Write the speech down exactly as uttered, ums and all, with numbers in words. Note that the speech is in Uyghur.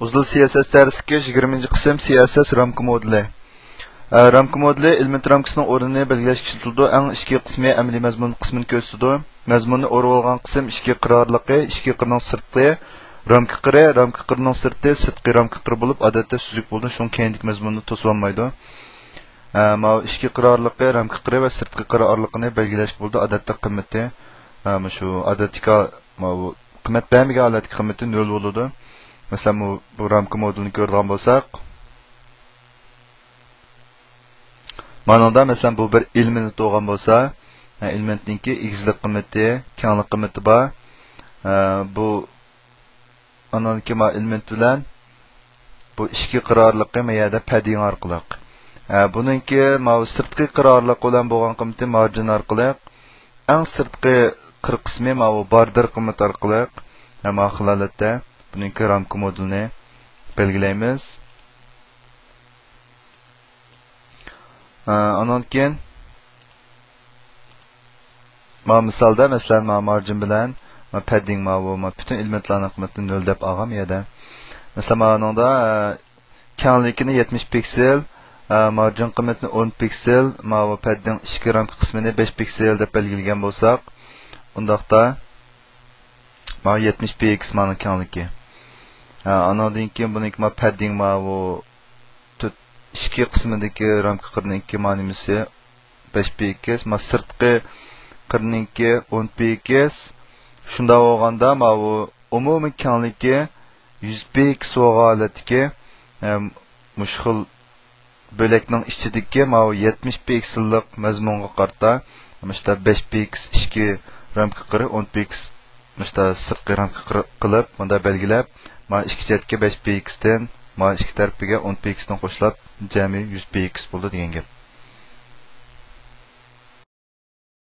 ئۇزۇل سى ئېس ئېس دەرسلىكى، يىگىرمىنچى قىسىم، سى ئېس ئېس رامكا مودېلى. ئە، رامكا مودېلى ئېلېمېنت رامكىسىنىڭ ئورنىنى بەلگىلەشكە ئىشلىتىلىدۇ. ئەڭ ئىچكى قىسمى ئەمەلىي مەزمۇن قىسمىنى كۆرسىتىدۇ. مەزمۇننى ئورىۋالغان قىسىم ئىچكى قىرى ئارىلىقى، ئىچكى قىرىنىڭ سىرتقى رامكا قىرى، رامكا قىرىنىڭ سىرتى سىرتقى رامكا قىرى بولۇپ، ئادەتتە سۈزۈك بولىدۇ، شۇڭا كەينىدىكى مەزمۇننى توسۇۋالمايدۇ. ئە، ماۋۇ ئىچكى قىرى ئارىلىقى، رامكا قىرى ۋە سىرتقى قىرى ئارىلىقىنى بەلگىلەشكە بولىدۇ. ئادەتتە قىممىتى، ئە، مۇشۇ ئادەتتىكى ماۋۇ قىممەت بەرمىگەن ھالەتتىكى قىممىتى نۆل بولىدۇ. مەسىلەن، بۇ، بۇ رامكا مودېلىنى كۆرىدىغان بولساق، مانىڭدا، مەسىلەن، بۇ بىر ئېلېمېنت بولغان بولسا، ھە، ئېلېمېنتنىڭكى ئېگىزلىك قىممىتى، كەڭلىك قىممىتى بار. ھە، بۇ ئانانكى ما ئېلېمېنت بىلەن بۇ ئىچكى قىرى ئارىلىقى ما يەردە پەددىڭ ئارقىلىق. ھە، بۇنىڭكى ماۋۇ سىرتقى قىرى ئارىلىقى بىلەن بولغان قىممىتى مارجىن ئارقىلىق، ئەڭ سىرتقى قىر قىسمى ماۋۇ باردېر قىممىت ئارقىلىق، ھە، ما خىل ھالەتتە بۇنىڭكى رامكا مودېلىنى بەلگىلەيمىز. ئە، ئانان كېيىن، ما مىسالدا، مەسىلەن، ما مارجىن بىلەن، ما پەددىڭ، ما بۇ، ما پۈتۈن ئېلېمېنتلارنىڭ قىممىتىنى نۆل دەپ ئالغان يەردە. مەسىلەن، مانىڭدا، ئە، كەڭلىكىنى يەتمىش پىكسېل، ئە، مارجىن قىممىتىنى ئون پىكسېل، ما بۇ پەددىڭ ئىچكى رامكا قىسمىنى بەش پىكسېل دەپ بەلگىلىگەن بولساق، ئۇنداقتا، ما يەتمىش پىكسېل مانىڭ كەڭلىكى. ئە، ئاناندىن كېيىن بۇنىڭكى ما پەددىڭ، ما بۇ تۆت، ئىچكى قىسمىدىكى رامكا قىرىنىڭكى ما نېمىسى بەش پىكسېل، ما سىرتقى قىرىنىڭكى ئون پىكسېل. شۇنداق بولغاندا، ماۋۇ ئومۇمىي كەڭلىكى يۈز پىكسېل بولغان ھالەتتىكى، ئەم، مۇشۇ خىل بۆلەكنىڭ ئىچىدىكى ماۋۇ يەتمىش پىكسېللىق مەزمۇنغا قارىتا، مۇشتا بەش پىكسېل ئىچكى رامكا قىرى، ئون پىكسېل مۇشتا سىرتقى رامكا قىرى قىلىپ، مۇندا بەلگىلەپ، ما ئىككى چەتكە بەش پىكسېلدىن، ما ئىككى تەرىپىگە ئون پىكسېلدىن قوشۇلۇپ، جەمئىي يۈز پىكسېل بولدى دېگەن گەپ.